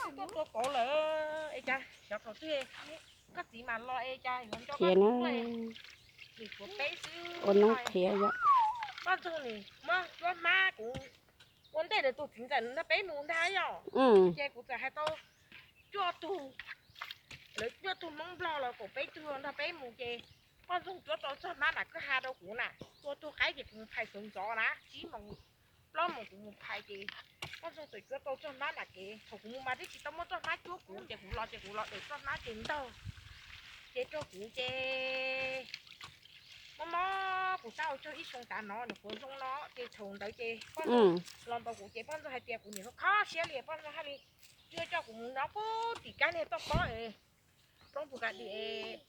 Tuaj tua pov lawm es cas xyov thaum twg koj txiv mam los es cas yuav nco qhiav na. Nim tshuav peb xwb. Ua noob qhiav yom. Poj ntxoog nim muab cuab hmab kuv ua ntej lawv tus txiv ntxawm nrog peb mus ntag yom. Ces kuv txawm hais tau cuaj tug, lawv cuaj tug Hmoob Nplog los kaum peb tug nrog peb mus ces poj ntxoog cuab tau txoj hmab nram kwj ha rau kuv na. Tua tug qaib ces kuv mus phais sawv ntxov na, tsib moos plaub moos kuv mus phais ces poj ntxoog txawm cuab tau txoj hmab nram kev. Thaum kuv mus mas twb tsis tau muaj txoj hmab cuab kuv ces kuv los ces kuv los daws txoj hmab ces ntog ces rau kuv ces mob mob kuv xav ua tsaug ib xyoo tav no nws puas zoo no ces thaum ntawd ces poj ntxoog los ntaus kuv ces poj ntxoog hais tias kuv nim no kho siab li, poj ntxoog hais li, yuav coj kuv mus nyob puag tim kab niag toj pob es roob puas ka dim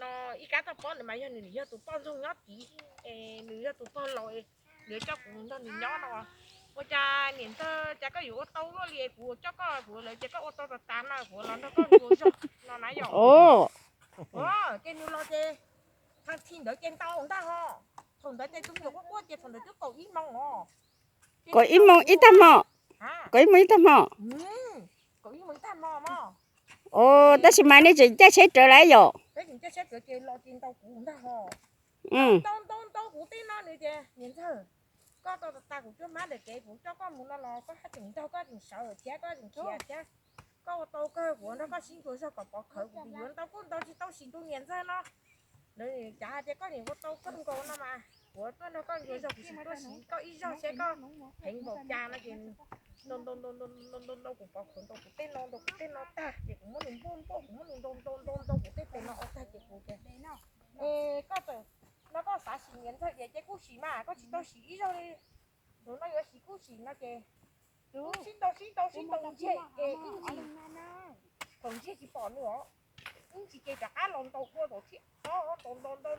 no, ib kab toj pob ntawd mas yog nws yog tus poj ntxoog nyob tid es nws yog tus pog laus es nws coj kuv mus nrog nws nyob no. Ua cas niam ntxawg, cas koj yuav ua tau luaj li, kuv coj koj, kuv lawv ces koj ua tau tas tas no kuv los nrog koj ua zog no na yom. Ces nws los ces thaum thim ntawd ces ntau ntag ho. Thaum ntawd ces tus me nyuam quaj quaj ces thaum ntawd twb kaum ib moos os. Kaum ib moos ib tag hmo. Kaum ib moos ib tag hmo. Kaum ib moos ib tag hmo mog. Tab sis mas nej tseem caij tsheb rawv lawm yom. Peb tseem caij tsheb rawv ces los ces ntaus kuv ntag ho. Ntau ntau ntau kuv tej no nws tias niam ntxawg, koj tau tas tas kuv cuab hmab ntawm kev kuv coj koj mus no los koj haj tseem ntaug koj tseem sawv thiab koj tseem khiav thiab. Koj ua tau kawg kuv nrog koj sib ntsuas zog kom pov khawv kuv yuav ntau kuj ntau tsis tau sim ntu niam ntxawg no. Lawv cav hais tias koj nim ua tau kawg nkaus no mas kuv tuaj nrog koj ntsuas zog kuv sim tuaj siv koj ib zog saib koj heev npaum cas no ces ntau ntau ntau ntau ntau ntau kuv pov khawv ntau kuv tej no ntau kuv tej no tag ces kuv muab nws npuaj npuaj kuv muab nws ntau ntau ntau ntau kuv tej tes no ua tag ces kuv tias es koj txawm no koj xav sim niam ntxawg ces ces kuj sim mas koj tsis tau sim ib zog li. Tus no yuav sim kuj sim no ces kuj sib ntaus sib ntaus sib ntaus ntsiag ces ib ntsis thaum ntsiag tsis pom nws os, ib ntsis ces rov qab los ntaus dua tom thiab, ntaus ntaus ntaus